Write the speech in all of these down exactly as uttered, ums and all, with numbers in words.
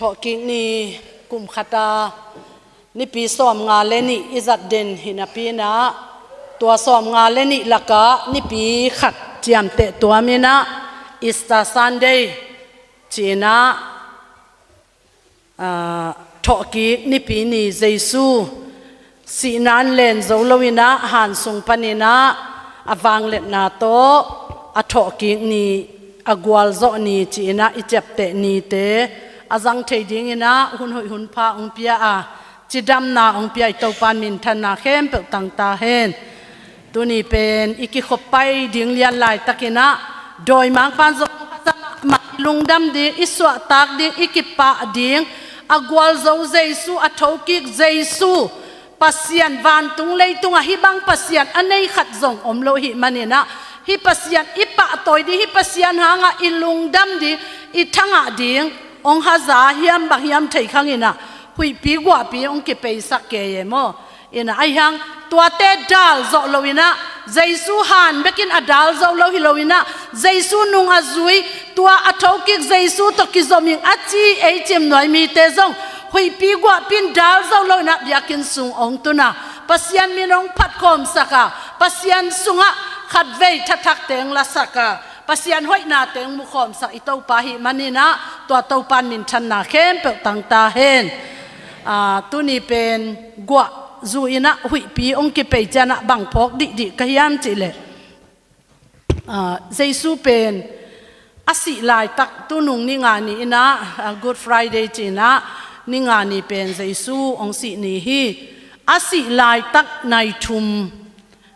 Thawhkik ni kum khata nipi sawmnga le nih i zat den hi napi inah, tua sawmnga le nih lakah nipi khat ciamteh tuam inah Easter Sunday ci inah, aa, thawhkik nipi ni Jesu sihna in len zo lo inah han sung pan inah a vangliatna tawh a thawhkik ni, a gualzawh ni ci inah i ciapteh nite a zang thei ding inah hun hoih hun pha hong pia a, cidamna hong pia i Topa in minthanna khempeuh tang ta hen. Tuni pen i kikhop pai ding lian laitak inah dawimangpa'n zong mah i lungdam ding, i suahtak ding, i kipah ding, a gualzo Jesu, a thokik Jesu, Pasian vantung leitungah hih bang Pasian a nei khat zong om lo hi man inah, hih Pasian i pahtawi ding, hih Pasian hangah i lungdam ding, i thangah ding hong haza hiam bang hiam thei khang inah huihpi guahpi hong kipeisak kei e maw. Inah ahi hang tuate dal zawh lo inah, Jesu han bekin a dal zo lo hi lo inah, Jesu nung a zui, tua a thokik Jesu tawh kizom ing a ci ei cimnuai mite zong huihpi guahpi in dal zo lo inah biakinn sung hong tun a, Pasian min hong phatkhawmsak a, Pasian sungah khatvei thathak teng lasak a, Pasian hoihna teng mukhawmsak i Topa hi man inah, tua Topa in minthanna khempeuh tang ta hen. Aa, tuni pen guah zu inah huihpi hong kipei cianah bang phawk dihdih ka hiam cih leh, aa, Jesu pen a sih laitak tunung ni nga ni inah, aa, Good Friday ci inah ni nga ni pen Jesu hong sih ni hi. A sih laitak nai thum,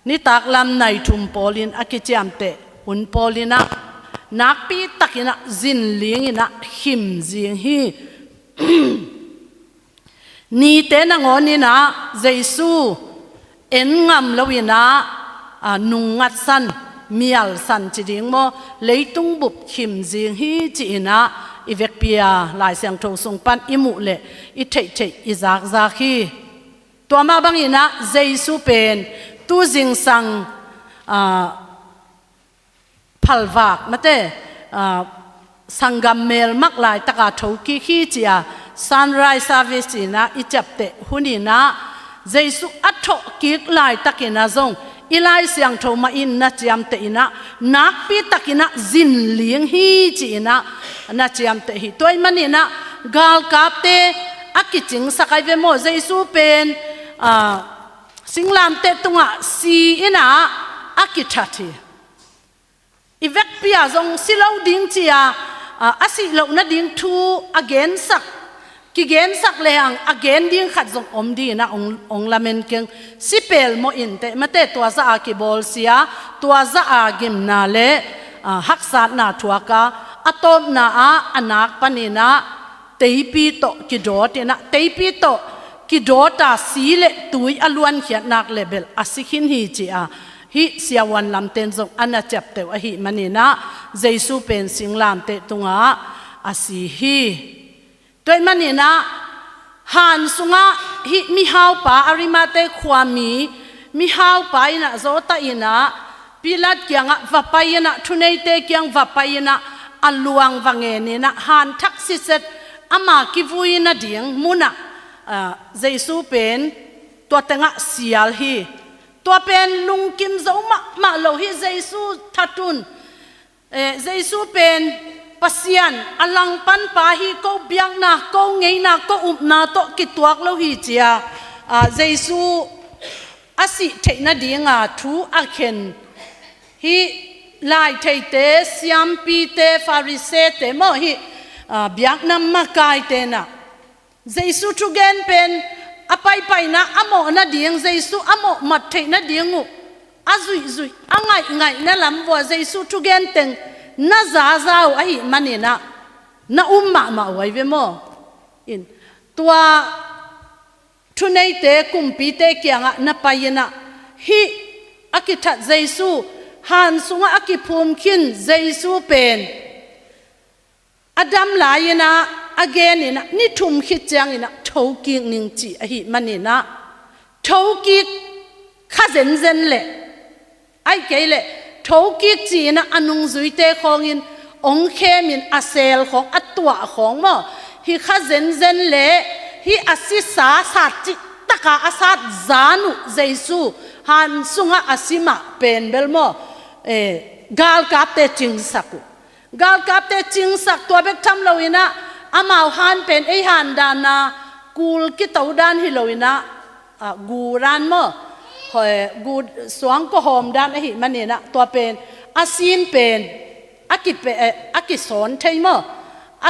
nitaklam nai thum pawlin a kiciamteh hun pawl inah nakpi tak inah zinling inah khim zing hi. Nite nangawn inah Jesu en ngam lo inah, aa, nung ngatsan, mialsan ci ding maw, leitung bup khim zing hi ci inah i vekpi a Lai Siangtho sung pan i muh leh i theihtheih i zakzak hi. Tua mah bang inah Jesu pen tu zingsang, aa, phalvak mate, aa, sanggam melmak laitaka thokik hi ci a, sunrise service ci inah i ciapteh hun inah Jesu a thawhkik laitak inah zong i Lai Siangtho mah in na ciamteh inah nakpi tak inah zinling hi ci inah na ciamteh hi. Tua ahih man inah galkapte a kicingsak ahi ve maw, Jesu pen, aa, singlamteh tungah si inah a kithat hi. I vekpi a zong si lo ding ci a, aa, a sih loh nading thu a gensak, kigensak lehang a gen ding khat zong om ding inah hong, hong lamen keng. Si pelmawh inteh mate, tua zah a kibawlsia, tua zah a gimna le, aa, haksatna thuak a, a tawpna ah a nak pan inah teipi tawh kidawt inah, teipi tawh kidawt a si le tui a luankhiat nak le bel a si khin hi ci a, hih siavuan lamten zong a na ciapteh uh ahih man inah Jesu pen singlamteh tungah a si hi. Tua ahih man inah han sungah hih mihaupa, Arimathea khuami mihaupa inah zawtah inah Pilat kiangah va pai inah, thuneite kiang va pai inah a luang va ngen inah, han thak siset ama kivui nading munah, aa, Jesu pen tua tengah sial hi. Tua pen lungkim zo mahmah lo hi. Jesu thatun, eh, Jesu pen Pasian a langpanpa hi, ko biakna, ko ngeina, ko upna tawh kituak lo hi ci a, aa, Jesu a sih theih nadinga thu a khen hih laitheite, siampite, Farisee-te maw, hih, aa, biakna makaite inah Jesu thugen pen a paipaina a mawh nading, Jesu a mawh mat theih nading uh a zuihzuih, a ngaihngaihna lam vua Jesu thugen teng na zaza uh ahih man inah na um mahmah uh ahi ve maw. In, tua thuneite, kumpite kiangah na pai inah hih a kithat Jesu, han sungah a kiphum khin Jesu pen a dam lai inah a gen inah ni thum khit ciang inah thokik ning cih ahih man inah thokik kha zenzen leh, ahih kei leh thokik ci inah a nungzuite khawngin hong khemin a sel khawng, a tuah khawng maw, Hi kha zenzen le hi a sisa sat cih taka a sat zan uh Jesu han sungah a si mah pen bel maw, eh, galkapte cingsak uh. Galkapte cingsak tua bek tham loinah amau han pen ei han dana kul kito dan hi loinah, ah, gu dan maw, hoi, gu suang kawhawm dan ahi maninah tua pen a sin pen a kipe, eh, a kisawn thei maw, a,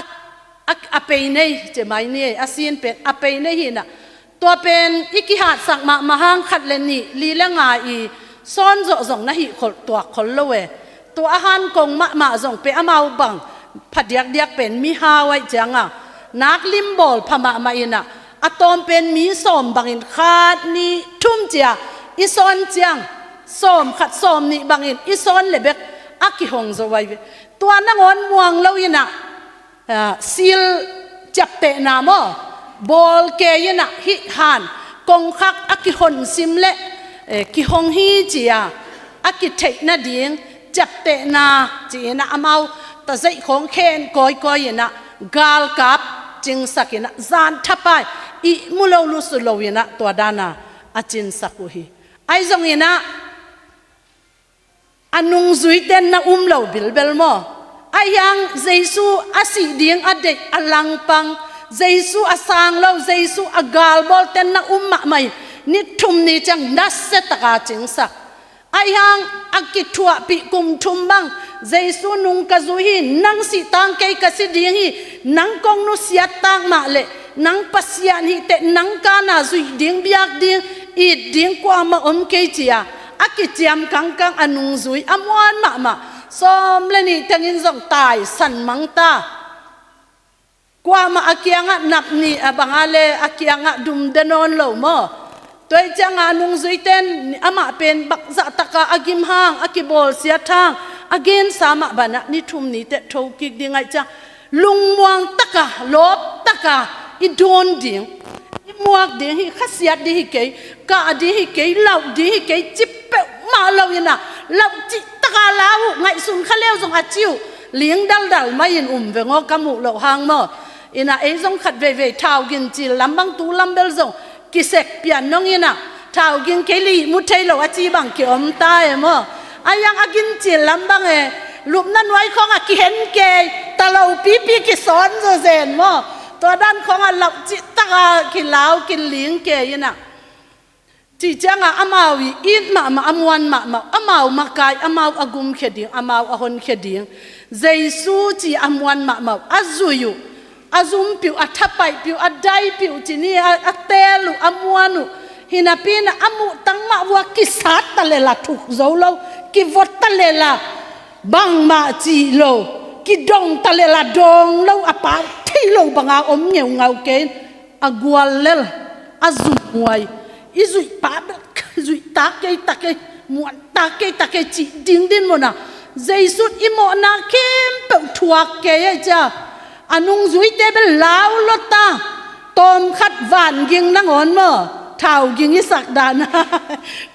a, a pei nei, cemai ni ei, a sin pen a pei nei hinah. Tua pen i kihatsak mahmah hang khat le nih, li le nga i sawn zawh zong na hih khol tuak khol lo e. Tua a han kong mahmah zong pe amau bang phadiakdiak pen mihau aih cianga nak limbawl pha mahmah inah a tawm pen mi sawm bangin khat nih thum cia i sawn ciang sawm khat sawm nih bangin i sawn le bek a kihong zo ai ve. Tua nangawn muang lo inah, ah, sil ciaptehna maw, bawl kei inah hih han kongkhak a kihonsim le, eh, kihong hi cia a kitheih nading ciaptehna ci-inah amau tazeih khawng khen kawikawi inah galkap cingsak inah zan thapai i mu lo lusu lo inah tua dana a cinsak uh hi. Ahi zonginah a nungzuite na um lo bilbel maw? Ahi hang Jesu a sih ding a deih a langpang, Jesu a sang lo, Jesu a galbawlte na um mahmah in ni thum ni ciang nasiataka cingsak. Ahi hang a kithuahpih kum thum bang Jesu nung ka zui hi, nang sih tang kei ka si ding hi, nang kong nusiat tak mah leh nang Pasian hih teh nang kana zuih ding, biak ding, it ding kuamah om kei cia a kiciam kangkang a nungzui a muan mahmah sawm le nih tengin zong taisan mangta. Kuamah a kiangah nap nih a banga le a kiangah dum de nawn lo maw? Tua ih cianga a nungzuite in amah pen bakzahtaka a gim hang a kibawlsiat hang a gensa mah banah ni thum ni teh thokik ding aih ciang lungmuang taka lawp taka i dawn ding, i muak ding hi, khasiat ding hi kei, kah ding hi kei, lauh ding hi kei, cip peuhmah lo inah lauh cih taka lau uh, ngaihsun kha leu zong a ci uh, ling daldal mai in um veng aw ka muh loh hang maw? Inah ei zong khat veivei thau gin cil lam bang tu lam bel zong kisek pian nong inah thau ging kei lih mu thei lo a ci bang kiom ta e maw? A yang a gin cil lam bang e, lupna nuai khawngah kihen kei, talo pipi kisawn zawzen maw? Tua dan khawngah lauh cih taka kilau kiling kei inah cih ciangah amau i it mahmah a muan mahmah, amau makai, amau a gumkhia ding, amau a honkhia ding Jesu ci a muan mahmah uh, a zui uh, a zumpih uh, a thapaihpih uh, a daipih uh ci ni, a, a teel uh, a muan uh. Hi napi inah a muhtang mah vua kisat ta lela thuk zo lo, kivot ta lela bangmah cih lo, kidong ta lela dawng lo, a pau thei lo banga om ngeungau kei in a gual lel, a zumhuai, i zuih pa bel zuih ta kei ta kei, muan ta kei ta kei cih ding din mawna Jesu in i mawhna khempeuh thuak kei aih cia. A nungzuite bel lau lota, tawmkhat vanging nangawn maw, thau ging i sak dana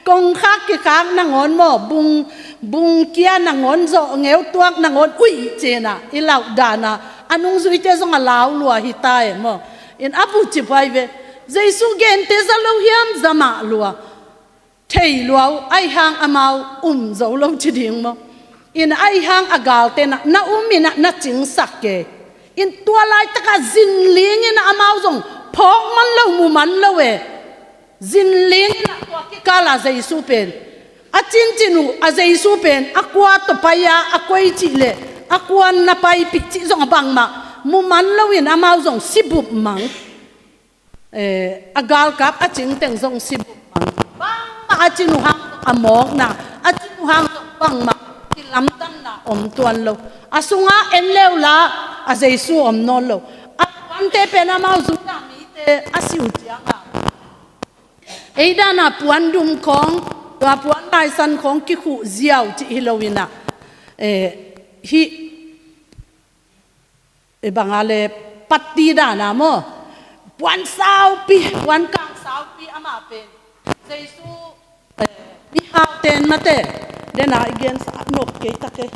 kongkhak kikhak nangawn maw, bung, bung kia nangawn, zawh ngeu tuak nangawn uih cina i lauh dana a nungzuite zong a lau lua hi ta e maw? In a bucip huai ve. Jesu gente za lo hiam, za mah lua, thei lua uh, aih hang amau um zo lo ci ding maw? In aih hang a galte na, na um inah na cingsak kei. In tua laitakah zinling inah amau zong phawk man lo, mu man lo e. Zinling inah tua kikala Jesu pen a cincin uh, a Jesu pen a kua tawh pai-a a koi cih le a kuan na paipih cih zong a bangmah mu man loin amau zong si bup mang. Eh, a galkap a cingteng zong si bup mang. Bangmah a cin uh hang a mawkna, a cin uh hang zong bangmah kilamdanna om tuan lo. A sungah en leu la a Jesu om nawn lo. A puante pen amau Judah mite a si uh ciangah ei dana puan dum khawng, tua puan laisan khawng kikhuh ziau cih hi lo inah, eh, hih, eh, banga le patti dana maw? Puan saupi, puan kang saupi amah pen Jesu, eh, mihauten mate dena i gensa nop kei ta kei.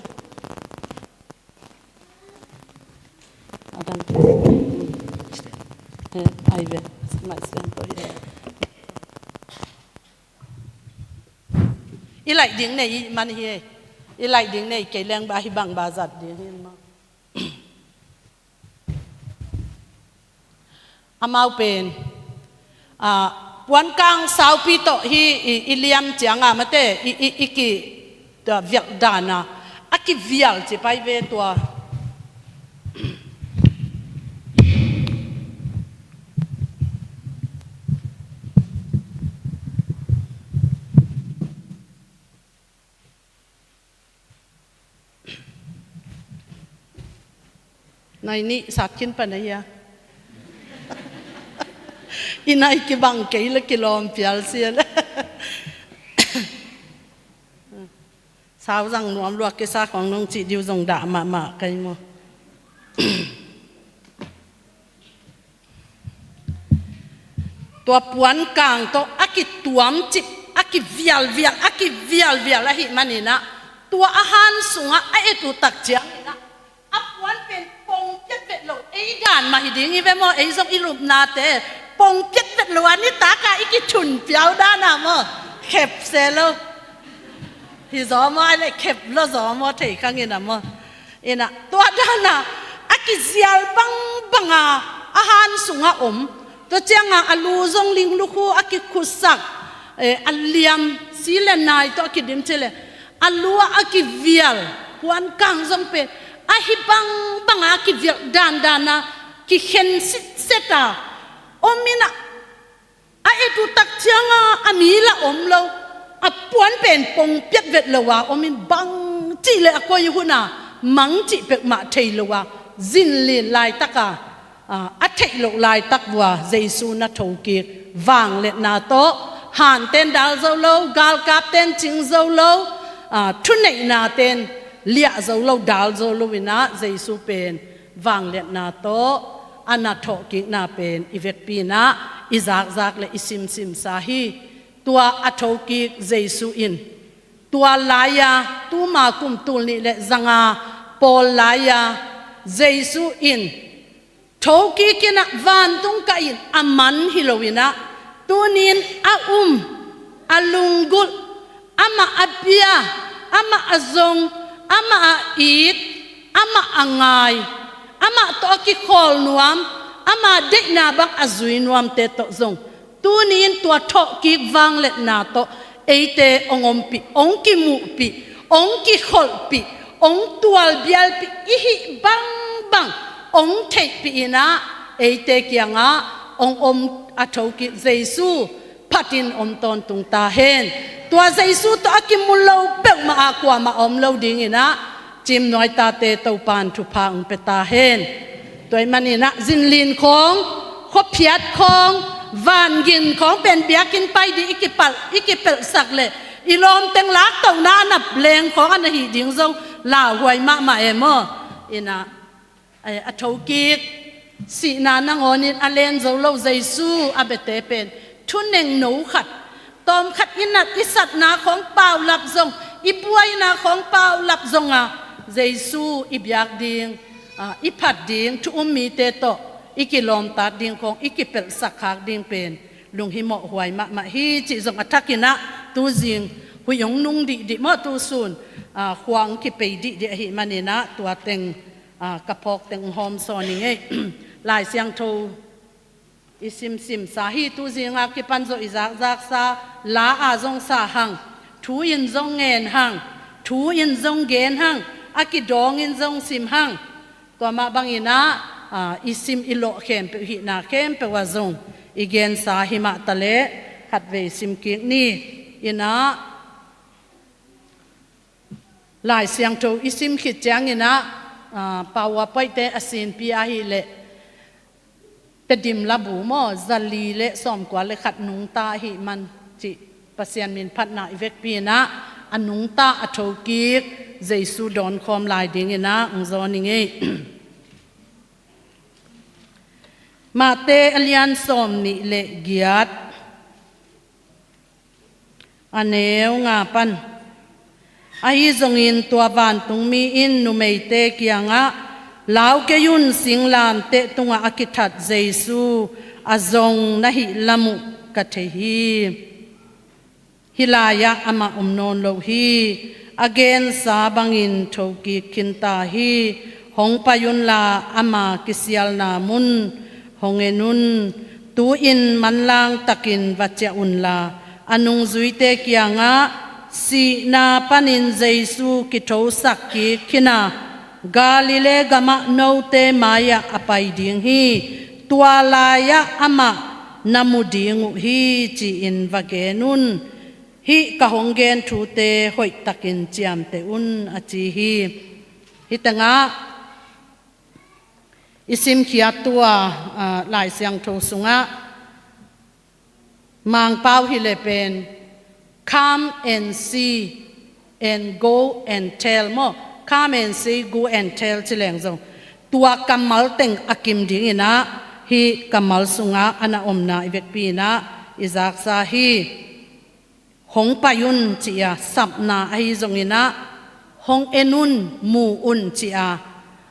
A dang. Ai ve, mai siang ko hi. I laih ding nei i man hi ei. I laih ding nei kei leng ba hi bang ba zat ding hi maw? Amau pen, ah, puankang saupi tawh hi i, i liam cianga mate i, i, i ki, tua vial dana a kivial ci pai ve tua. Nai nih sat khin pan ahi a. I nai kibang kei le kilawm pial sia le. Sau zang nuam luak kisa khong nong cih diu zong dah mahmah kai maw? Tua puankang tawh a kituamcip, a kivialvial, a kivialvial ahih maninah tua a han sungah a et uh tak cianginah a puan pen pong piat vet lo, ei dan mah hi ding hi ve maw, ei zong i lupnate pong piat vet lo a nitakah i kithun piau dana maw? Khep se lo. Hi zaw maw, ai le khep lo zaw maw, thei khangin a maw? Inah tua dana a kizial bangbanga a han sungah om. Tua cianga a lu zong ling lukhu a kikhutsak, eh, a liam si le nai tawh a kidim ci le a lu ah a kivial puankang zong pen ahi bangbanga a kivial dandana kikhen sitseta om inah a et uh tak cianga a mi la om lo, a puan pen pong piat vet lo a om in bang cih le a koi huna mang cih peuhmah thei lo a zinlin laitaka, a, a theih loh laitak vua Jesu na thokik vangliatna tawh hanten dal zo lo, galkapten cing zo lo, a, thuneihnaten liah zo lo, dal zo lo inah Jesu pen vangliatna tawh a na thawhkikna pen i vekpi inah i zakzak le i simsimsa hi. Tua a thokik Jesu in tua lai-a tuma kum tul nih le zanga pawl lai-a Jesu in thokik inah vantung kah in a man hi lo inah tunin a um, a lunggulh, amah a bia, amah a zong, amah a it, amah a ngai, amah tawh a kikhawl nuam, ama deihna bang a zui nuamte tawh zong tunin tua thawhkik vangliatna tawh eite ong ompih, ong kimuhpih, ong kikholhpih, ong tualbialpih, i hih bangbang ong theihpih inah eite kiangah ong om a thokik Jesu phatin om tawntung ta hen. Tua Jesu tawh a kimu lo peuhmah a kuamah a om lo dinginah cimnuai tate Topan thupha ong pia ta hen. Tua ahih maninah zinlin khawng, khuaphiat khawng, vangin khawng pen biakinn pai dih i kipalh, i kipelhsak le i lawmteng laktona a nap leng khawng a na hih ding zong lauhuai mahmah e maw? Inah, eh, a thokik sihna nangawnin a len zo lo Jesu a biate pen thunengno khat, tawmkhat i nat i satna khawng paulap zong, i buaina khawng paulap zonga Jesu i biak ding, a, i phat ding, thu um mite tawh i kilawmtat ding khawng i kipelhsak khak ding pen lunghimawh huai mahmah hi cih zong a thakinah tuzing huih ong nung dihdih maw, tusun, a, khua ong kipei dihdih ahih maninah tua teng, a, ka phawk teng hawm sawn ing ei. Lai Siangtho i simsimsa hi. Tuzinga kipan zawh i zakzaksa, la-a zong sa hang, thu in zong ngen hang, thu in zong gen hang, a kidawngin zong sim hang. Tua mah banginah, a, i sim i lawh khempeuh hihna khempeuh ah zong i gensa hi mah taleh khatvei simkik ni. Inah Lai Siangtho i sim khit cianginah, a, PowerPoint-te a sinpi ahileh Tedim labu maw, zali le sawmkua le khat nungta ahih man cih Pasian min phatna i vekpi inah a nungta a thokik Jesu dawnkhawm lai dinginah ong zawn ing ei. Mate a lian sawmnih le giat, a neu nga pan. Ahi zongin tua vantungmi in numeite kiangah, Lau kei un, singlamteh tungah a kithat Jesu a zong na hih lam uh ka thei hi. Hih lai-ah amah om nawn lo hi. A gensa bangin thokik khinta hi. Hong pai unla ama kisialna mun hong en un. Tu-in manlang takin va ciah unla, a nungzuite kiangah, sihna panin Jesu kithosak kik khin a, Galilee gamah note mai-ah a pai ding hi. Tua lai-ah amah na mu ding uh hi, ci-in va gen un. Hih ka hong gen thute hoihtakin ciamteh un, a ci hi. Hih tengah i simkhiat tua, ah, Lai Siangtho sungah Mangpau hileh pen, "Come and see and go and tell," maw? "Come and see, go and tell," ci leng zong, tua kammal teng a kim dinginah hih kammal sungah a na omna i vekpi inah i zaksa hi. Hong pai un, ci-a sapna ahi zonginah, hong en un, mu un, ci-a,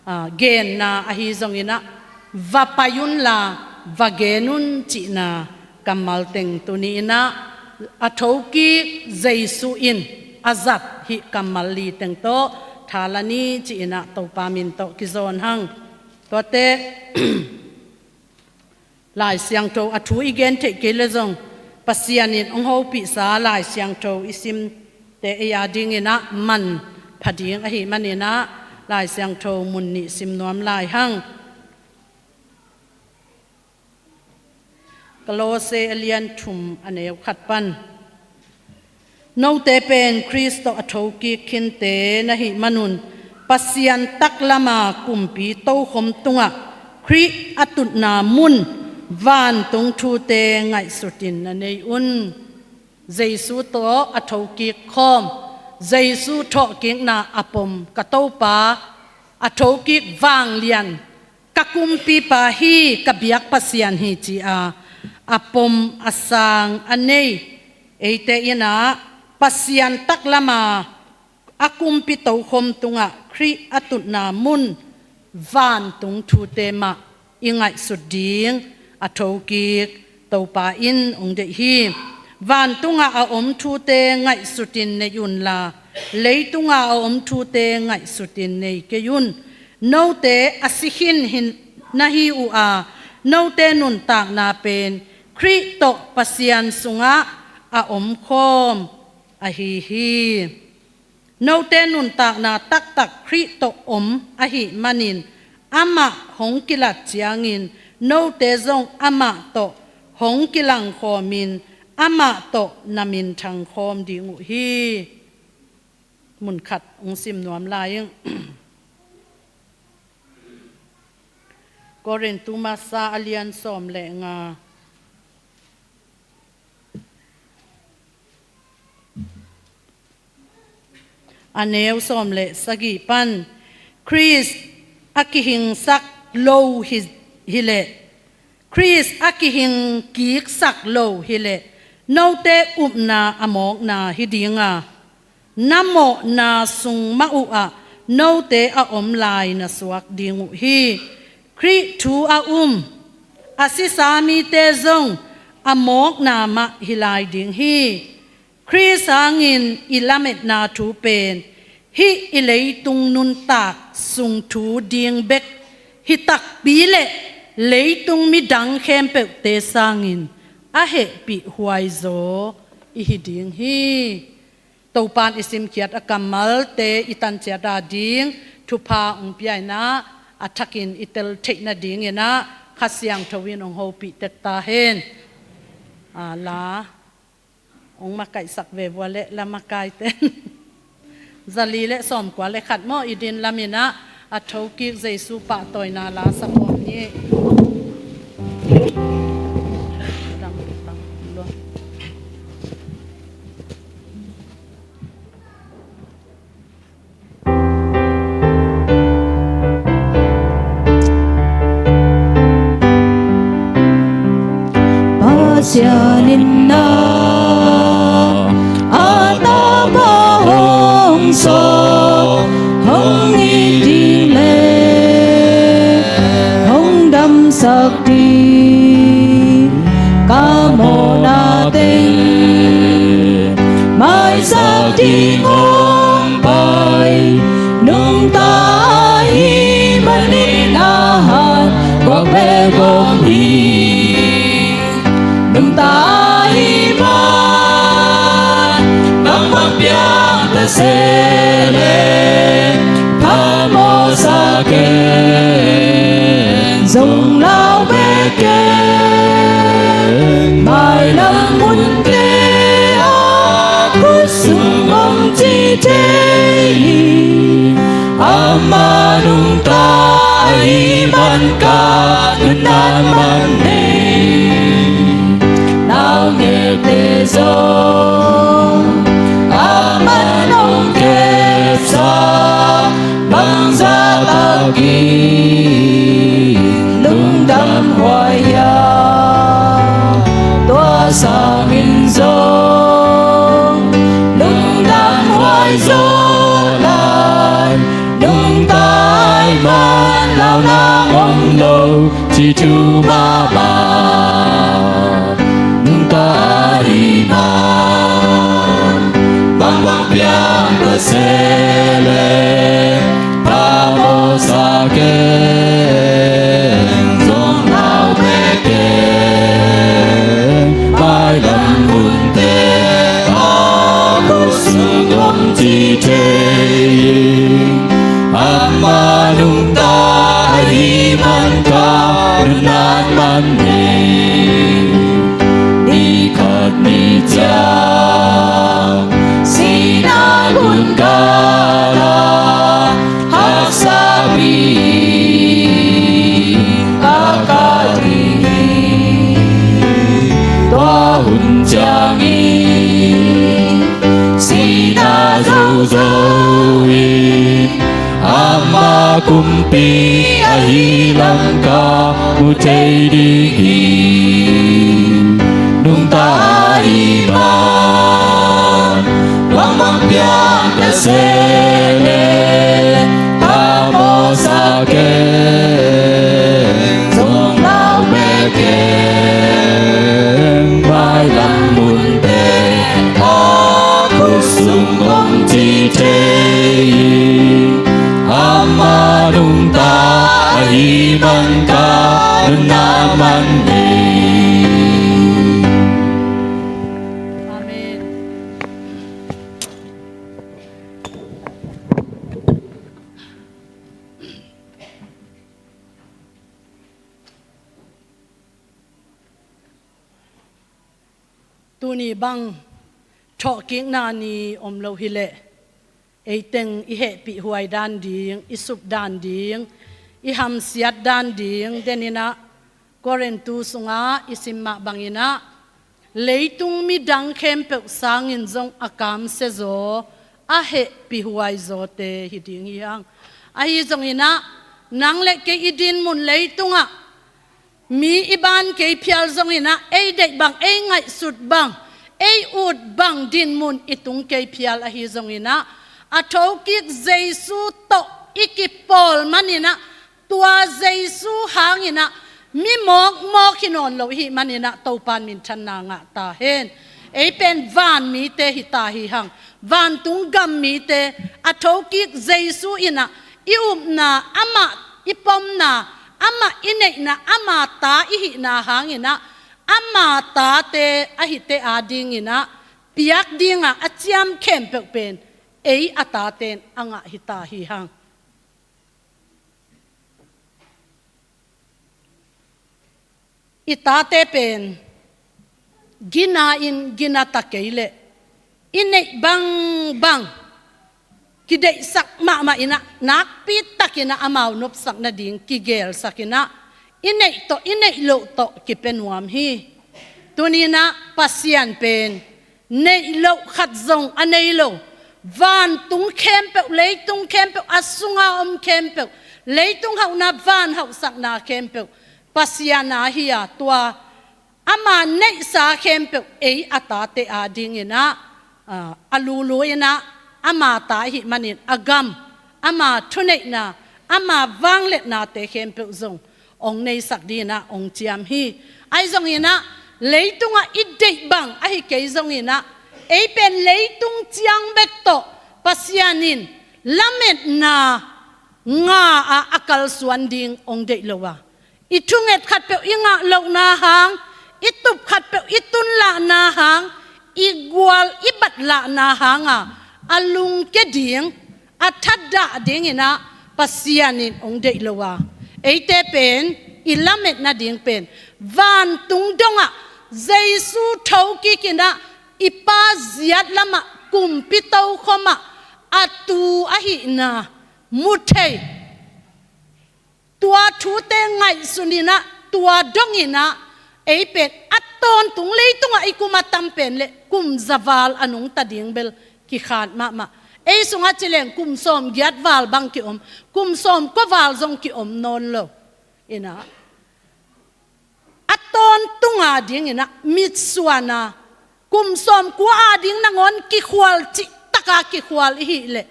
aa, genna ahi zonginah, va pai unla, va gen un, cihna kammal teng tuni inah, a thokik Jesu in a zat hih kammal li teng tawh tha la ni, ci-inah Topa min tawh kizawn hang. Tuate Lai Siangtho a thu i gen theih kei le zong, Pasian in hong hopihsa Lai Siangtho i simte ei a dinginah manpha ding ahih maninah, Lai Siangtho mun nih sim nuam lai hang. Kolose a lian thum, a neu khat pan. Note pen Khrist tawh a thokik khinte na hih manun, Pasian taklama kumpi tokhom tungah Khrih a tutna mun vantung thute ngaihsutin na nei un. Jesu tawh a thokik khawm, Jesu thawhkikna a pom ka Topa, a thokik vanglian, ka kumpipa hi, ka biak Pasian hi, ci-a a pom a sang a nei eite inah, Pasian taklama a kumpi tokhom tungah Khrih a tutna mun vantung thute mah i ngaihsut ding a thokik Topa in hong deih hi. Vantungah a om thute ngaihsutin nei unla, leitungah a om thute ngaihsutin nei kei un. Note a si khin hi na hi uh a, note nuntakna pen Khrih tawh Pasian sungah a omkhawm ahi hi. Note nuntakna taktak Khrih tawh om ahih manin, amah hong kilat ciangin note zong amah tawh hong kilangkhawmin, amah tawh na minthangkhawm ding uh hi. Munkhat hong sim nuam lai ing. Korintu Masa a lian sawm le nga, a neu sawm le sagih pan. Khrist a kihingsak lo hi, hileh, Khrist a kihingkiksak lo hileh, note upna a mawkna hi dinga, na mawhna sung mah uhah note a om lai na suak ding uh hi. Khrih thu a um, a sisa mite zong a mawkna mah hi lai ding hi. Khrist hangin i lametna thu pen, hih i leitung nuntak sung thu ding bek hi takpi le leitung midang khempeuhte sangin a hehpih huaizaw i hi ding hi. Topan i simkhiat a kammalte i tanciat a ding thupha hong pia inah, a thakin i tel theih nadinginah Kha Siangtho in hong hopih tek ta hen. A la hong makaihsak ve vua le la makaite. Zali le sawmkua le khat maw, i din laminah a thokik Jesu pahtawina la sak om ni. Pasian in na a tapa hong sawk hong hi ding le, ding ka mawhna teng maisak ding hong pai nungta ahih manin a han guak bek om hi. Nungta ahih man bangbang piang ta se leh phamawhsa ken zong lau bek ken. Mailam munte a khut sung om ci thei hi. Amah nungta ahih man ka nunnan man nei. Naungekte zong amah nong kepsa bangzah takin lungdam huai hiam? Tua sangin zong lungdam huai zaw lai. Nungta ahih man lau nang om lo ci thu mahmah. Nungta ahih man bangbang piang ta se leh phamawhsa ken zong lau bek ken. Mailam munte a khut sung om ci thei hi. Amah nungta ahih man ka nunnan man nei. Ni khat ni ciang sihna gun kal a haksa mi a ka ding hi. Tua hun ciangin sihna zozo in amah kumpi ahih lam ka mu thei ding hi. Nungta ahih man bangbang piang ta se leh phamawhsa ken zong lau bek ken. Mailam munte a khut sung om ci thei hi. Amah nungta ahih man ka nunnan man nei. Amen. Tuni bang thawhkikna ni om lo hileh, eiteng i hehpih huai dan ding, i sup dan ding, i hamsiat dan ding, deninah Korintu sungah i sim mah banginah, leitung midang khempeuh sangin zong a kamsia zaw, a hehpih huai zawte hi ding hi hang. Ahi zonginah, nang le kei i dinmun leitungah mi i ban kei phial zonginah, ei deih bang, ei ngaihsut bang, ei ut bang dinmun i tung kei phial ahi zonginah, a thokik Jesu tawh i kipawl maninah, tua Jesu hanginah mi mawkmawk hi nawn lo i hih maninah Topan minthanna ngah ta hen. Ei pen van mite hi ta hi hang. Vantung gam mite a thokik Jesu inah i upna, amah i pomna, amah i neihna, ama ta i hihna hanginah ama tate ahite adinginah piak dinga a ciam khempeuh pen ei a taten a ngah hi ta hi hang. I tate pen gina in gina ta kei leh i neih bangbang kideihsak mahmah inah, nakpi takinah amau nopsak nading kigelsak inah, i neih tawh i neih loh tawh kipia nuam hi. Tuninah Pasian pen neih loh khat zong a nei lo, vantung khempeuh, leitung khempeuh, a sunga om khempeuh, leitung hauhna, van hauhsakna khempeuh Pasian a hi a, tua ama neihsa khempeuh ei a tate adinginah, a, a lulu inah ama ta ahih manin a gam, ama thuneihna, ama vangliatnate khempeuh zong ong neisak dingin ah ong ciam hi. Ahi zongin ah, leitungah i deih bang ahi kei zongin ah, ei pen leitung ciang bek tawh Pasian in lametna nga-ah a kalsuan ding ong deih lo a, i thunget khatpeuh i ngah lohna hang, i tup khatpeuh i tunlahna hang, i gual i batlahna hang a, a lungke ding, a thadah dingin ah Pasian in ong deih lo a, eite pen i lametna ding pen vantung dongah Jesu thokik in ah i Pa ziat lamah kumpi tokhom ah a tu ahihna mu thei, tua thute ngaihsun in ah, tua dongin ah, ei pen a tawntung leitungah i kum a tam pen le kum za val a nungta ding bel kikhat mahmah. Ei sungah ci leng kum sawmgiat val bang kiom, kum sawmkua val zong kiom nawn lo. In ah, a tawntung a dingin ah mitsuan a, kum sawmkua a ding nangawn kikhual cihtak a kikhual i hih leh,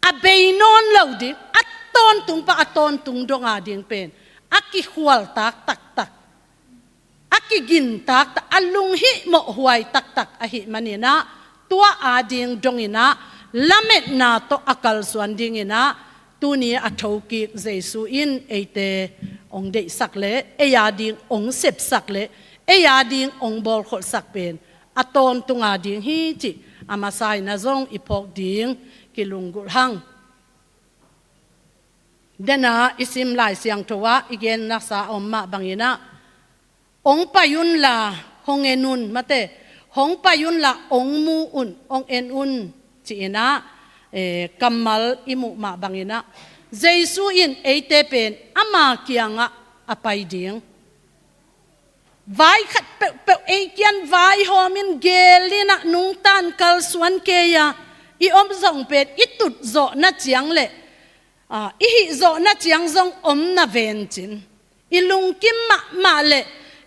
a bei nawn lo ding, a tawntung pan a tawntung dong a ding pen a kikhualtak taktak, a kigintak tak, a lunghihmawh huai taktak ahih manin ah, tua a ding dongin ah lametna tawh a kalsuan dingin ah, tuni a thokik Jesu in eite ong deihsak le, ei a ding ong sepsak le, ei a ding ong bawlkholhsak pen a tawntung a ding hi cih a masa in ah zong i phawk ding kilunggulh hang. Dena i sim Lai Siangtho ah i gen nasa om mah bangin ah, ong pai unla hong en un, mate, hong pai unla ong mu un, ong en un, ci-in ah, eh, kammal i muh mah bangin ah, Jesu in eite pen ama kiangah a pai ding. Vai khat peuhpeuh ei kiang vaihawmin gelin ah nungta in kalsuan kei a i om zong pen i tut zawhna ciang le, ah, i hih zawhna ciang zong om na ven cin, i lungkim mahmah le,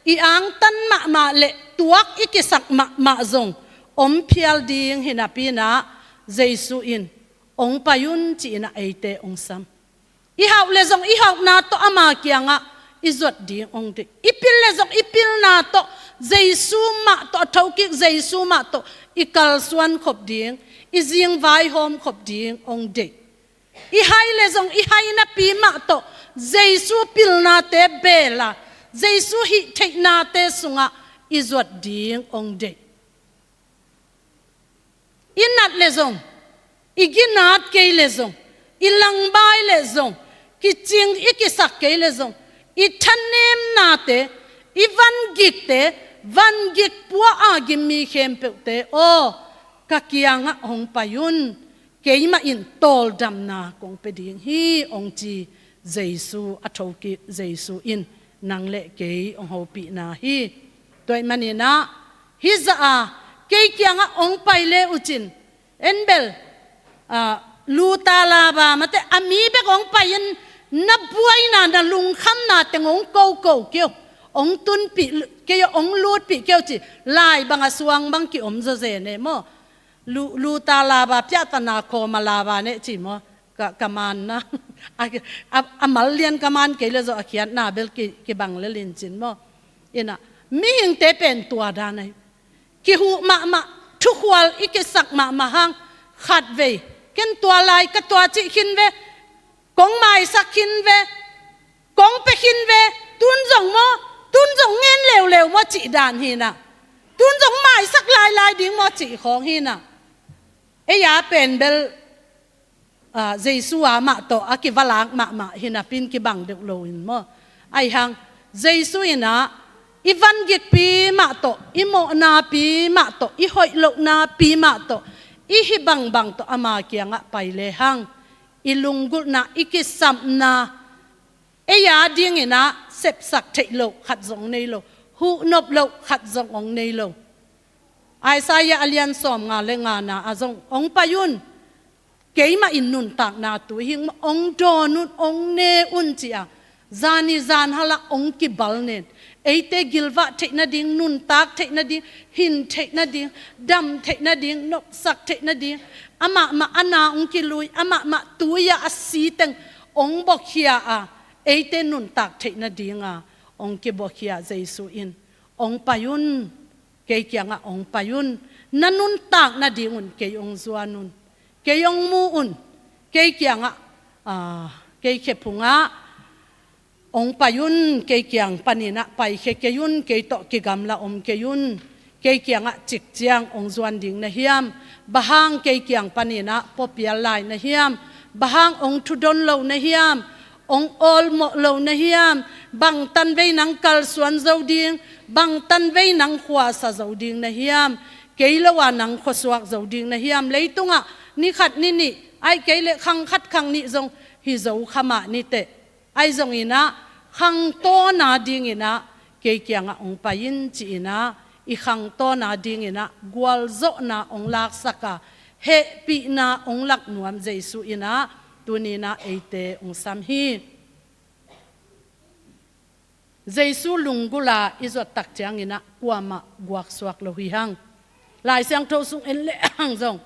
i angtan mahmah le, tuak i kisak mahmah zong om phial ding hi napi in ah, Jesu in ong pai un ci-in ah eite ong sam. I hauh le zong i hauhna tawh ama kiangah i zuat ding ong deih. I pil le zong i pilna tawh Jesu mah tawh, a thokik Jesu mah tawh i kalsuan khop ding, i zing vaihawm khop ding ong deih. I hai le zong i hai napi mah tawh Jesu pilnate bel a, Jesu hih theihnate sungah i zuat ding ong deih. I nat le zong, i ginat kei le zong, i langbai le zong, kicing i kisak kei le zong, i thanemnate, i vangikte, vangik pua a gim mi khempeuhte aw, ka kiangah hong pai un, keimah in tawldamna kong pia ding hi, ong ci Jesu, a thokik Jesu in nang le kei ong hopihna hi. Tua ahih manin ah, hih zah a kei kiangah ong pai le uh cin, en bel, ah, luta laba mate, a mi bek ong pai in na buaina, na lungkhamna teng ong koko kei uh, ong tunpih kei uh, ong lutpih kei uh ci, lai bang a suang bang kiom zawzen e maw. Lu, luta laba, piahtana khawma laba ne ci maw. Ka, ka manna. A, a, a mal lian ka man kei le zawh a khiatna bel ki, kibang le lincin maw. In ah, mihingte pen tua dan ahi. Kihuh mahmah, thukhual i kisak mahmah hang, khatvei, ken tua lai ka tua cih khin ve, kong maisak khin ve, kong pia khin ve, tun zong maw, tun zong ngen leuleu maw cih dan hi in ah. Tun zong maisak lailai ding maw cih khawng hi in ah. Ei a pen bel, ah, Jesu a mah tawh a kivalak mahmah hi napi in kibang deuh lo in maw. Ahi hang, Jesu in ah, i vangikpi mah tawh, i mawhnapi mah tawh, i hoih lohnapi mah tawh, i hih bangbang tawh ama kiangah pai le hang, i lunggulhna, i kisapna, ei a dingin ah sepsak theih loh khat zong nei lo, huhnop loh khat zong ong nei lo. Isaiah a lian sawmnga le ngana ah zong, ong pai un, keimah in nuntakna tui hing maw, ong dawn un, ong ne un ci a, zani zanhal ah ong kibal nen. Eite gilvah theih nading, nuntak theih nading, hin theih nading, dam theih nading, nopsak theih nading, amah mah a na ong kilui, amah mah tui ah a si teng ong bawkhia a, eite nuntak theih nadinga hong kibuakhia Jesu in, "Hong pai un, kei kiangah hong pai un. Na nuntak nadingun kei hong zuan un. Kei hong mu un. Kei kiangah, aa, kei khephungah hong pai un, kei kiang paninah paikhia kei un, kei tawh kigamla om kei un. Kei kiangah cik ciang hong zuan ding na hiam? Bang hang kei kiang paninah puapial lai na hiam? Bang hang hong thudon lo na hiam? Hong awlmawh lo na hiam? Bang tanvei nang kalsuan zo ding? Bang tanvei nang khuasa zo ding na hiam? Kei lo-a nang khuasuak zo ding na hiam? Leitungah ni khat ni nih, ahih kei leh khang khat khang nih zong hi zo kha mah ni teh. Ahi zonginah, khangtawna dinginah kei kiangah hong pai in," ci-inah, i khangtawna dinginah gualzawhna hong laksak a, hehpihna hong lak nuam Jesu inah tuninah eite hong sam hi. Jesu lunggulh a i zuat tak cianginah kuamah guaksuak lo hi hang. Lai Siangtho sung en lehang zong,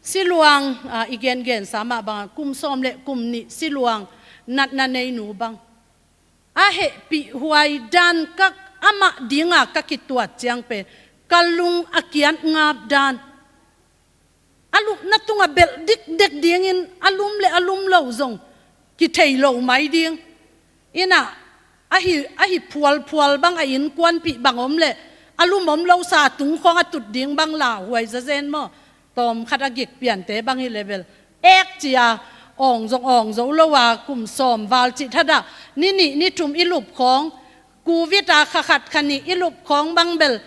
siluang, aa, i gengensa mah bangah kum sawm le kum nih siluang natna neinu bang, a hehpihhuai dan ka, amah dinga ka kituat ciang pen ka lung a kiat ngap dan, a lupna tungah belh dikdek dingin a lum le a lum lo zong kithei lo mai ding. Inah, ahi, ahi phualphual bang, a innkuanpih bang om leh a lum om lo sa tungkhawng a tut ding bang lauhuai zazen maw? Tawmkhat a gik piante bang hi leh bel, ek ci-a awng zong awng zo lo a, kum sawm val cih thatah ni nih ni thum i lupkhawng, Covid a kha khat kha nih i lupkhawng bang bel,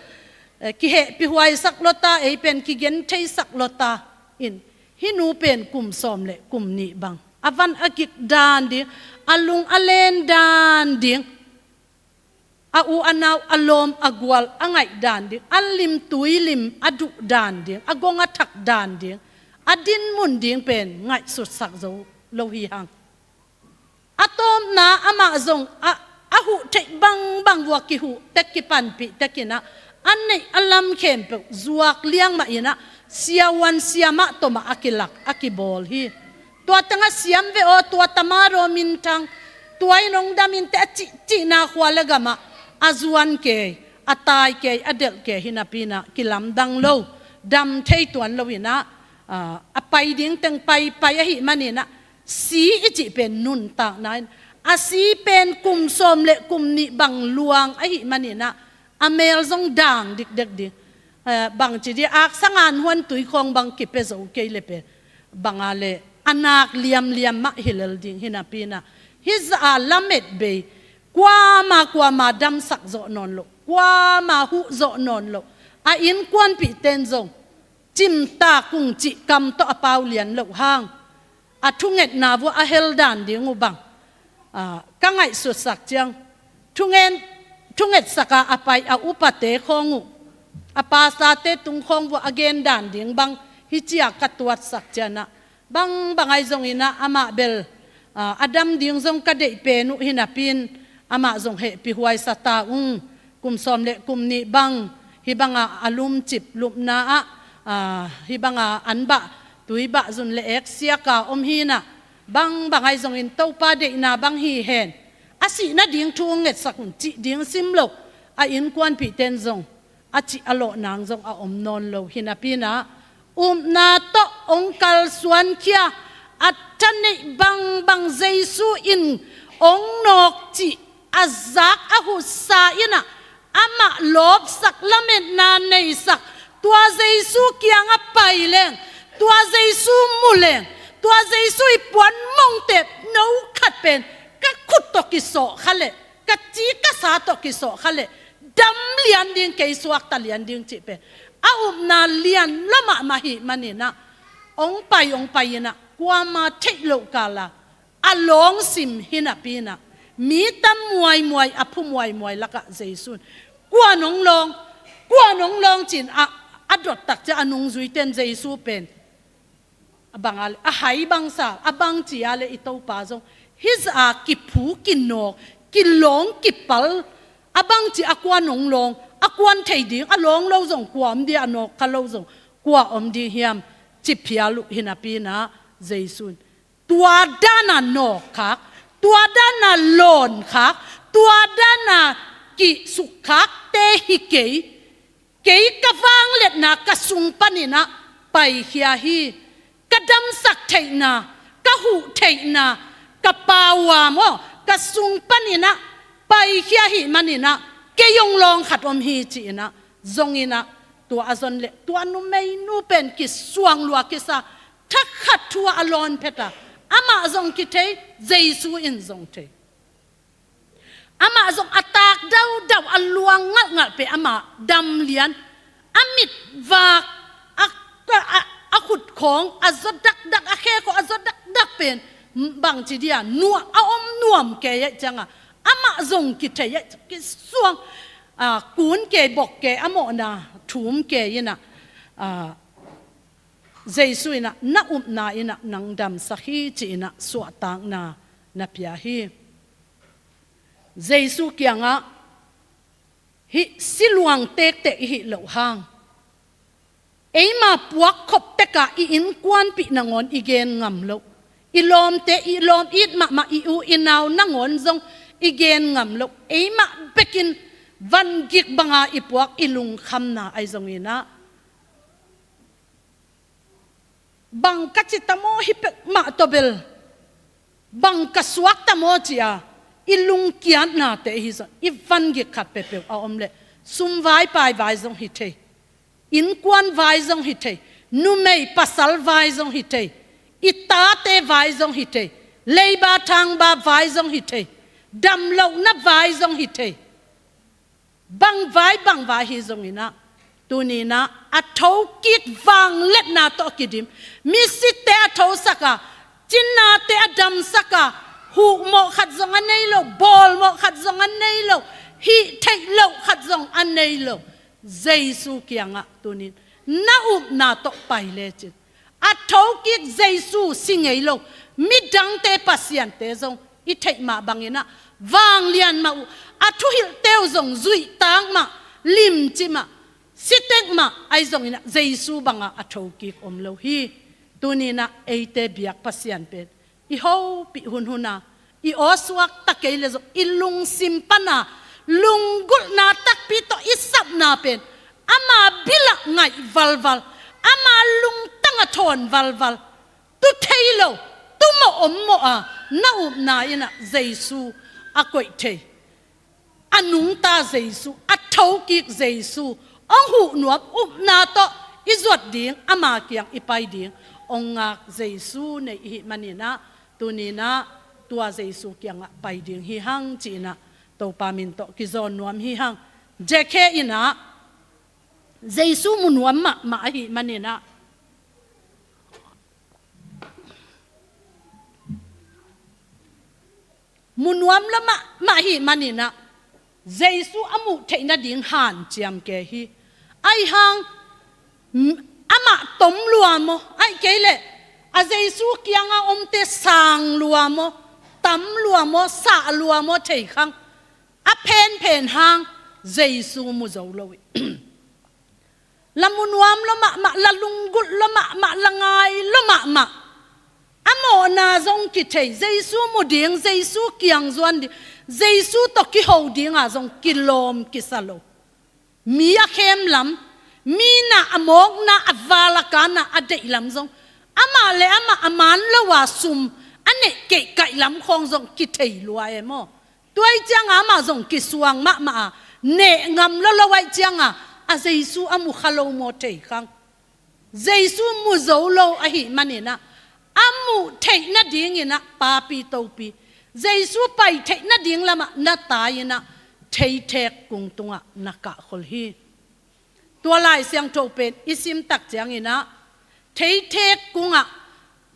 eh, kihehpihhuaisak lawta, ei pen kigentheisak lawta. In, hih nu pen kum sawm le kum nih bang a van a gik dan ding, a lung a len dan ding, a u a nau, a lawm a gual a ngaih dan ding, a limtui lim a duh dan ding, a gong a thak dan ding, a dinmun ding pen ngaihsutsak zo lo hi hang. A tawpna amah zong a, a huh theih bangbang vua kihuh tek, kipanpih tekinah, a neih a lam khempeuh zuak liang mah inah, siavuan siamah tawmah a kilak a kibawl hi. Tua tengah siam ve aw, tua tamadaw minthang, tua in hong dam inteh a cihcihna khua le gamah a zuan kei, a tai kei, a delh kei hi napinah kilamdang lo, dam thei tuan lo inah, aa, a pai ding teng pai, pai ahih maninah, si i cih pen nuntakna in, a si pen kum sawm le kum nih bang luang ahih maninah, a mel zong dang dikdek ding. Eh, bangci dih, aksang an huan tui khawng bang kipia zo kei le pen, banga le a nak liamliam mah hi lel ding hi napinah, hih zah a lamet bei, kuama kuama damsak zawh nawn loh, kuama huh zawh nawn loh, a innkuanpihten zong cimtak ung cih kam tawh a pau lian loh hang, a thungetna vua a hel dan ding uh bang, aa, ka ngaihsutsak ciang, thungen, thungetsaka a pai a upate khawng uh, a pastorte tungkhawng vua a gen dan ding bang, hih cia ka tuatsak cianah, bangbang ahi zonginah amah bel, aa, a dam ding zong ka deih pen uh hi napi-in, amah zong hehpihhuai sa ta ung. Kum sawm le kum nih bang, hih banga a lumcip lupna ah, aa, hih banga an bah, tui bah zun le ek siaka om hinah, bangbang ahi zongin Topa deihna bang hi hen, a sih nading thu hong ngetsak un cih ding sim loh, a innkuanpihten zong a cih a lawh nang zong a om nawn lo hi napinah, upna tawh hong kalsuankhia, a thaneih bangbang Jesu in hong nawk cih a zak a husa inah, amah lawpsak, lametna neisak, tua Jesu kiangah pai leng, tua Jesu mu leng, tua Jesu i puan mongtep no khat pen ka khut tawh kisawh kha leh, ka ci ka sa tawh kisawh kha leh, dam lian ding, kei suakta lian ding cih pen a upna lian la mahmah hi maninah, hong pai hong pai inah, kuama theih loh kala a lawng sim hi napinah, mi tam muaimuai, a phu muaimuai lakah Jesu in, "Kua nong lawng, kua nong lawng?" ci-in a, a dot tak ciang a nungzuiten Jesu pen a banga le a hai bangsa, a bangci a le i Topa zong hih zah a kiphu kinawk, kilawng kipal, a bangci a kua nong lawng, a kuan thei ding, a lawng lo zong kua om ding, a nawk kha lo zong kua om ding hiam, ci phial uh hi napinah, Jesu in tua dana nawkkhak, Tua dana lawnkhak, tua dana kisukkhakte hi kei. Kei ka vangliatna ka sung paninah paikhia hi. Ka damsak theihna, ka huh theihna, ka Pa uh a maw, ka sung paninah paikhia hi maninah kei hong lawng khat om hi ci-inah zonginah tua a zon leh tua numeinu pen kisuang lua kisa, thakhat thu-ah a lawn pheta, amah zong kithei, Jesu in zong thei. Amah zong a taak daudau, a luang ngalhngalh pen amah dam lian, a mit vak, a, a, a khut khawng a zaw dakdak, a khe khawng a zaw dakdak pen bangci dia nuam, a om nuam kei ahih ciangah amah zong kithei ahih ciang kisuang, a, kun kei bok kei, a mawhna thum kei inah, a, Jesu inah na upna inah nang damsak hi ci-inah suahtakna na pia hi. Jesu kiangah hih siluang tektek i hih loh hang, eima puak khop tekah i innkuanpih nangawn i gen ngam loh, i lawmte, i lawm it mahmah i u i nau nangawn zong i gen ngam loh, eimah bekin vangik banga i puak i lungkhamna ahi zonginah, bang ka ci ta maw, hih peuhmah tawh bel bang ka suak ta maw ci-a i lungkiatnate hi zong, i vangik khat peuhpeuh a om leh, sum vai pai vai zong hi thei, innkuan vai zong hi thei, numei pasal vai zong hi thei, i tate vai zong hi thei, leiba thangba vai zong hi thei, damlohna vai zong hi thei. Bang vai bang vai hi zonginah, tuninah a thokik vangliatna tawh kidim, misite a thosaka, cinnate a damsaka, huhmawh khat zong a nei lo, bawlmawh khat zong a nei lo, hih theih loh khat zong a nei lo Jesu kiangah tunin na upna tawh pai lecin, a thokik Jesu si ngei lo midangte pasiante zong i theih mah banginah vanglian mah uh, a thuhilhte uh zong zuihtak mah, limci mah, sitek mah ahi zonginah Jesu bangah a thokik om lo hi. Tuninah eite biak Pasian pen i hopih hunhuna i aw suakta kei leh zong i lungsim pana lunggulhna takpi tawh i sapna pen ama bilah ngaih valval, ama lungtang a thawn valval, tu thei lo, tu mawh om mawh a na upna inah Jesu a koih thei, a nungta Jesu, a thokik Jesu, hong huh nuam upna tawh i zuat ding, ama kiang i pai ding hong ngak Jesu nei i hih maninah, tuninah tua Jesu kiangah pai ding hi hang ci-inah Topa min tawh kizawn nuam hi hang. Zakhe inah Jesu mu nuam mahmah ahih maninah, mu nuam lo mahmah ahih maninah Jesu a muh theih nading hanciam kei hi. Ahi hang, m-, amah tom lua maw, ahih kei leh a Jesu kiangah omte sang lua maw, tam lua maw, sah lua maw thei khang, a phenphen hang Jesu mu zo lo hi. La mu nuam lo mahmah, la lunggulh lo mahmah, la ngai lo mahmah, a mawhna zong kithei, Jesu mu ding, Jesu kiang zuan ding, Jesu tawh kiho dingah zong kilawm kisa lo. Mi a khem lam, mi na a mawkna, a val a kana a deih lam zong, amah le amah a man lo a sum a neih keihkaih lam khawng zong kithei lua e maw. Tua ahih cianga amah zong kisuang mahmah a, neh ngam lolo ahih cianga a Jesu a mu kha lo maw thei khang. Jesu mu zo lo ahih maninah, a muh theih nadinginah papi topi, Jesu pai theih nading lamah na tai-inah theithek kung tungah na kahkhol hi. Tua Lai Siangtho pen i simtak cianginah theithek kungah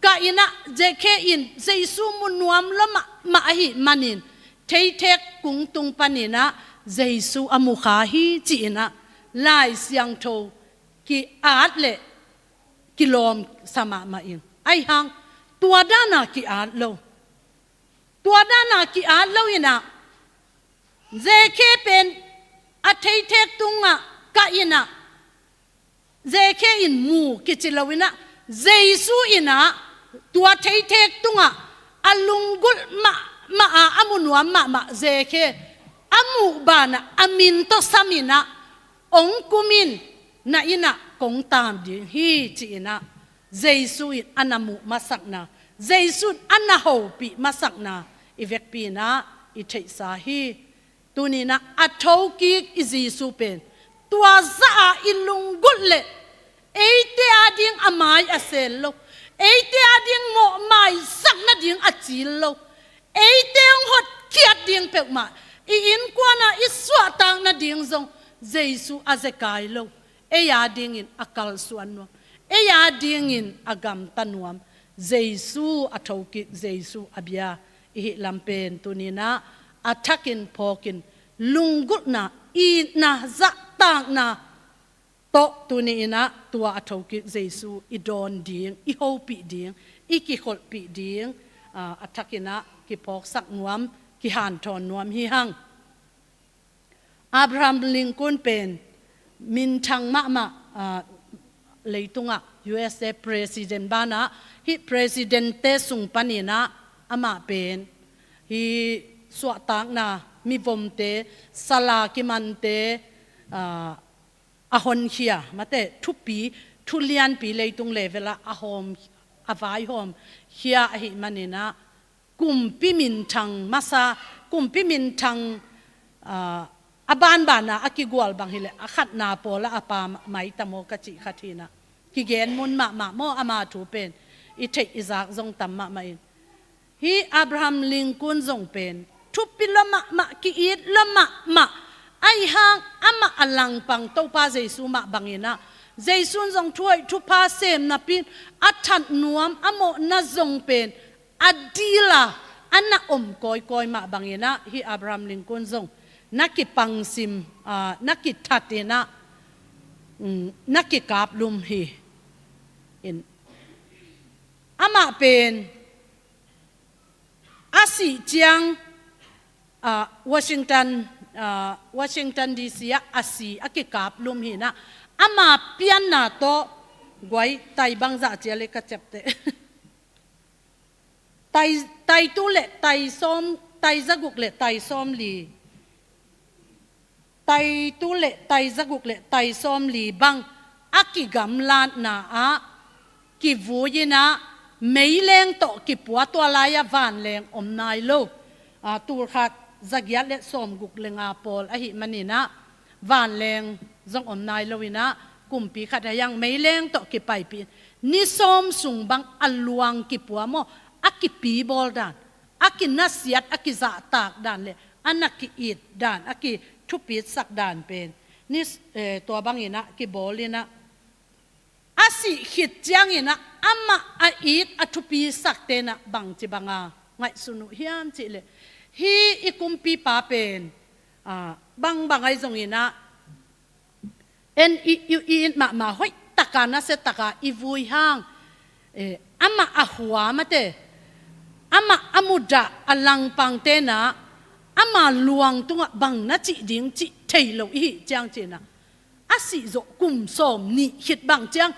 kah inah Zakhe in Jesu mu nuam lo mahmah ahih manin theithek kung tung paninah Jesu a mu kha hi ci-inah Lai Siangtho ki-at le kilawm sa mahmah in. Ahi hang tua dana ki-at lo. Tua dana ki-at lo inah Zakhe pen a theithek tungah kah inah Zakhe in mu kici lo inah, Jesu inah tua theithek tungah a lunggulh mah, mah a, a mu nuam mahmah Zekhe a muh banah a min tawh saminah, "Ong kumin, na innah kong taam ding hi," ci-inah Jesu in a na muh masakna, Jesu in a na hopih masakna i vekpi inah i theihsa hi. Tuninah a thokik i Jesu pen tua zah a i lunggulh leh eite ading a mai a sel lo, eite ading mawhmaisak nading a cil lo, eite hong hotkhiat ding peuhmah, i innkuan a i suahtak nading zong Jesu a zekai lo, ei adingin a kalsuan nuam, ei adingin a gamta nuam Jesu, a thokik Jesu a bia i hih lam pen tuninah a thakin phawkin lunggulhna, itna, zahtakna tawh tuni inah tua a thokik Jesu i dawn ding, i hopih ding, i kikholhpih ding, aa, a thakinah kiphawksak nuam, kihanthawn nuam hi hang. Abraham Lincoln pen minthang mahmah, aa, leitungah U S A president banah, hih presidentte sung paninah amah pen hih suahtakna, mivomte, sala kimante, aa, a honkhia, mate, thupi, thulianpi leitung level ah a hawm, a vaihawmkhia ahih maninah kumpi minthang masa, kumpi minthang, aa, a banbana a kigual bang hileh a khatna pawlah a pa mai tamaw ka cih khat hinah kigen mun mahmah maw, ama thu pen i theih i zak zong tam mahmah in. Hih Abraham Lincoln zong pen thupi lua mahmah, ki-it lua mahmah, ahi hang amah a langpang Topa Jesu mah banginah, Jesu in zong thuhoih thupha sem napi in a that nuam, a mawhna zong pen a dila a na om kawikawi mah banginah hih Abraham Lincoln zong na kipangsim, aa, na kithatinah, um, na kikaplum hi. In, amah pen a sih ciang, aa, Washington, aa, Washington D C ah a si, a kikaplum hinah, ama pianna tawh guai tai bangzah cia le ka ciapteh. Tai, tai tu le tai sawm, tai zaguk le tai sawm li. Tai tu le tai zaguk le tai sawm li bang a kigamlatna ah kivui inah meileng tawh kipua, tua lai-ah vanleng om nai lo. Aa, tulkhat zagiat le sawmguk le nga pawl ahih maninah vanleng zong om nai lo inah kumpi khat a hiang meileng tawh kipaipih in ni sawm sung bang a luang kipua maw, a kipibawl dan, a kinasiat, a kizahtak dan le a na ki-it dan, a kithupitsak dan pen ni, eh, tua banginah kibawl inah a sih khit cianginah amah a it a thupisakte inah bangci banga ngaihsun uh hiam cihleh, hih i kumpipa pen, aa, bangbang ahi zonginah en i, i, i it mahmah, hoihtaka nasiataka i vui hang, eh, amah a hua, mate, amah a mudah a langpangte inah ama luang tungah bang na cih ding cih thei lo i hih ciang cinah a sih zawh kum sawm nih khit bang ciang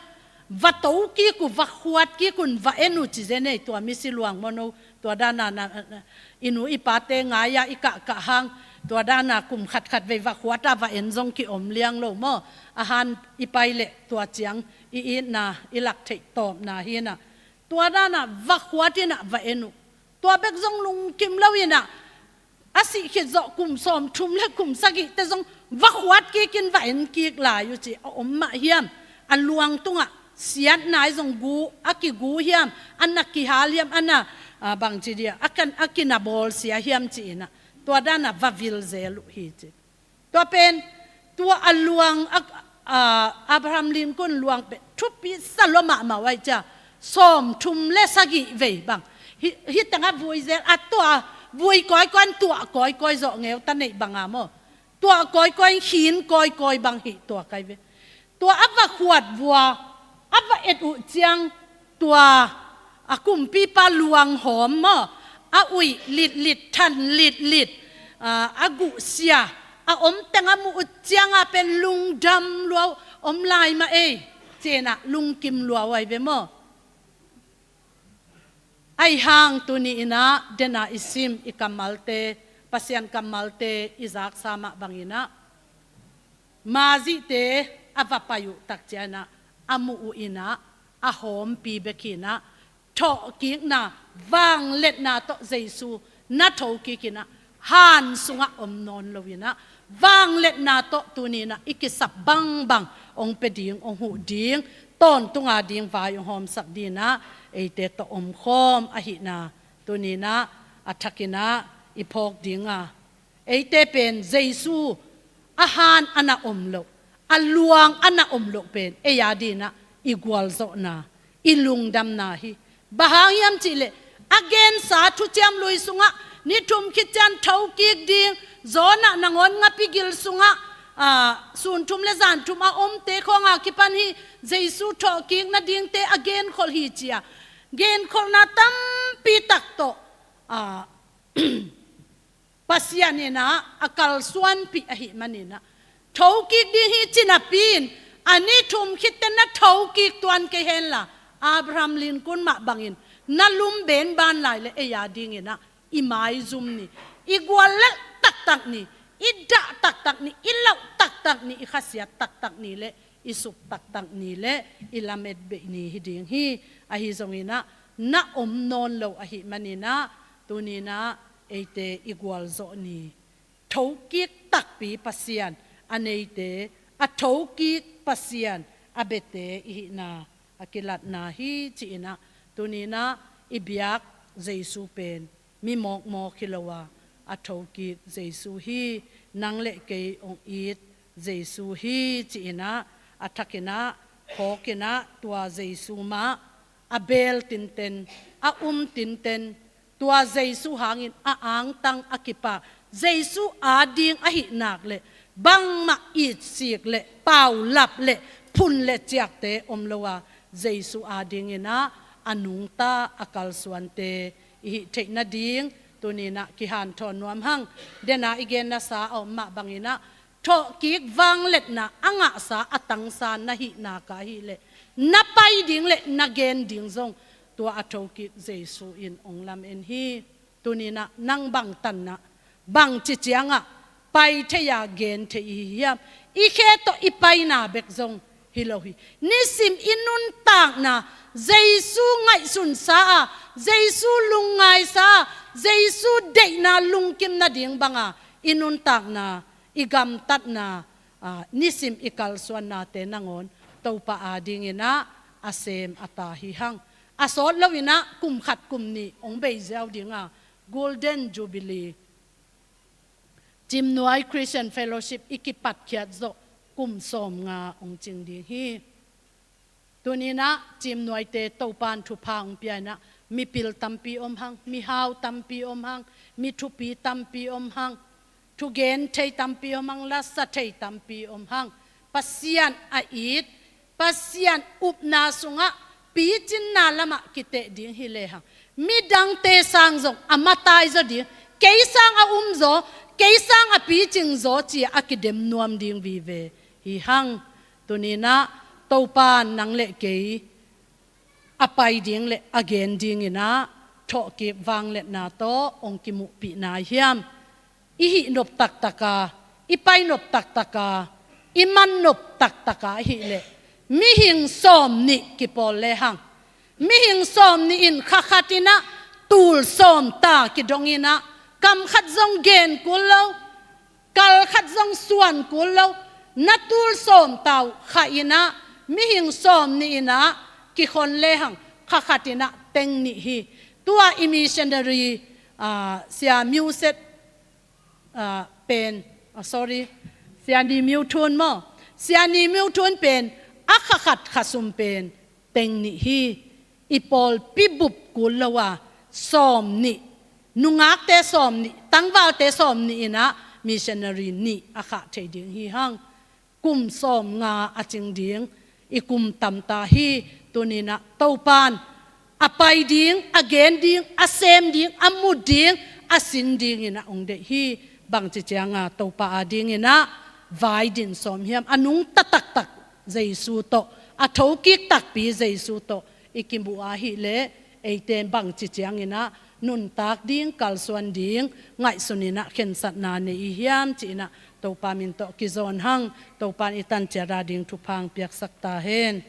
va to kik uh, va khuat kik un, va en uh ci zen ei, tua misi luang maw no, tua dana na, na, i nu i pate ngai-a i kahkah hang, tua dana kum khatkhat vei va khuat a va en zong kiom liang lo maw. A han i pai leh tua ciang i itna, i lak theih tawpna hinah tua dana va khuat inah va en uh. Tua bek zong lungkim lo inah a sih khit zawh kum sawmthum le kum sagihte zong va khuat kikin va en kik lai uh ci a om mah hiam? A luang tungah siatna i zong gu, a kigu hiam, a na kihal hiam, a na, ah, bangci dia, a kan, a kina bawlsia hiam ci inah tua dana va vil zel uh hi ci. Tua pen tua a luang a, a, Abraham Lincoln luang pen thupi sa lua mahmah uh ahi cia, sawmthum le sagih vei bang. Hi, hih tengah vui zel, a tua vui kawikawi in tuah kawikawi zawh ngeu ta neih banga maw. Tuah kawikawi in khin kawikawi bang hih tua kai ve. Tua a va khuat vua a va et uh ciang, tua a kumpipa luanghawm maw, a uih litlit, than litlit, a, a guhsia a om teng a muh uh cianga pen lungdam lua uh, om lai mah ei, cinah lungkim lua uh ahi ve maw. Ahi hang tuni in ah, den a i sim i kammalte, Pasian kammalte i zaksa mah bangin ah, Mazihte a va pai uh tak ciangin ah, a muh uh in ah, a hawmpi bek hi in ah, thawhkikna, vangliatna tawh Jesu na thokik in ah, han sungah om nawn lo in ah, vangliatna tawh tuni in ah i kisap bangbang hong pia ding, hong huh ding, tawntung a ding vai hong hawmsak ding in ah, eite tawh omkhawm ahihna tuni in ah, a thak in ah i phawk ding a, eite pen Jesu a han a na om loh, a luang a na om loh pen ei a ding in ah i gualzawhna, i lungdamna hi. Bang hang hiam cih leh, a gensa Thuciam Lui sungah ni thum khit ciang thokik ding, Jonah nangawn ngapi gil sungah, aa, sun thum le zan thum a omte khawng a kipan hi, Jesu thawhkik nadingte a genkholh hi ci a, genkholhna tampi tak tawh, aa, Pasian in ah a kalsuanpih ahih manin ah, thokik ding hi ci napi in, a ni thum khit teh na thokik tuan kei hen la, Abraham Lincoln mah bangin na lum benban lai leh ei a ding in ah i maizum ni, i guallelh taktak ni, i dah taktak ni, i lauh taktak ni, i khasiat taktak ni leh i suk taktak ni leh i lametbeih ni hi ding hi. Ahi zongin ah, na om nawn lo ahih manin ah, tuni in ah eite i gualzawh ni. Thokik takpi Pasian a neite, a thokik Pasian a biate i hihna a kilatna hi ci in ah, tuni in ah i biak Jesu pen mi mawkmawk hi lo a, a thokik Jesu hi. Nang le kei hong it Jesu hi ci in ah, a thak in ah, phawk in ah, tua Jesu mah a beel tinten, a um tinten, tua Jesu hangin a angtang, a kipak, Jesu a ding ahih nak leh, bangmah itsik leh, paulap leh, phun leh ciakte om lo a, Jesu a ding in ah a nungta, a kalsuante i hih theih nading tuni in ah kihanthawn nuam hang. Den a i genna sa a om mah bangin ah, thawhkik vangliatna a ngahsa a tangsa na hih nak a hih leh, na pai ding leh na gen ding zong tua a thokik Jesu in hong lamen hi. Tuni in ah nang bangtan ah, bangci ciangah pai thei a, gen thei i hi hiam? I khe tawh i paina bek zong hi lo hi. Nisim i nuntakna, Jesu ngaihsunsa a, Jesu lungngaisa a, Jesu deihna lungkim nading banga i nuntakna, i gamtatna, aa, nisim i kalsuannate nangawn Topa a ding in ah a sem a ta hi hang. A sawt lo in ah kum khat kum nih hong bei ziau ding a, Golden Jubilee, Cimnuai Christian Fellowship i kipatkhiat zawh kum sawmnga hong cing ding hi. Tuni in ah Cimnuaite Topa'n thupha hong pia in ah, mipil tampi om hang, mihau tampi om hang, mi thupi tampi om hang, thugen thei tampi om hang, lasa thei tampi om hang. Pasian a it, Pasian upna sungah picinna lamah kiteh ding hi lehang, midangte sang zong a mataizaw ding, kei sang a umzaw, kei sang a picingzaw ci-a a kidem nuam ding vive hi hang. Tuni in ah Topa'n nang le kei a pai ding leh a gen ding in ah thawhkik vangliatna tawh hong kimuhpih nai hiam? I hih nop taktak a, i pai nop taktak a, i man nop taktak a ahih leh, mihing sawmnih kipawl lehang, mihing sawmnih in kha khat in ah tul sawm ta kidong in ah, kam khat zong gen kul lo, kal khat zong suan kul lo, na tul sawm ta uh kha in ah, mihing sawmnih in ah kikhon lehang, kha khat in ah teng nih hi. Tua i missionary, aa, Sia Miu Set, aa, pen, aa, sorry, Sia Ni Miu Thun maw? Sia Ni Miu Thun pen a kha khat kha sum pen teng nih hi. I pawlpi bup kul lo a, sawmnih, nungakte sawmnih, tangvalte sawmnih in ah missionary nih a khah thei ding hi hang. Kum sawmnga a cing ding i kum tamta hi. Tuni in ah Topa'n a pai ding, a gen ding, a sem ding, a mu ding, a sin ding in ah hong deih hi. Bangci ciang a Topa a ding in ah vai din sawm hiam? A nungta taktak Jesu tawh, a thokik takpi Jesu tawh i kimuh a hih leh, eite bangci ciangin ah nuntak ding, kalsuan ding, ngaihsun in ah khensatna nei i hiam ci-in ah Topa min tawh kizawn hang. Topa in i tan ciat a ding thupha piaksak ta hen.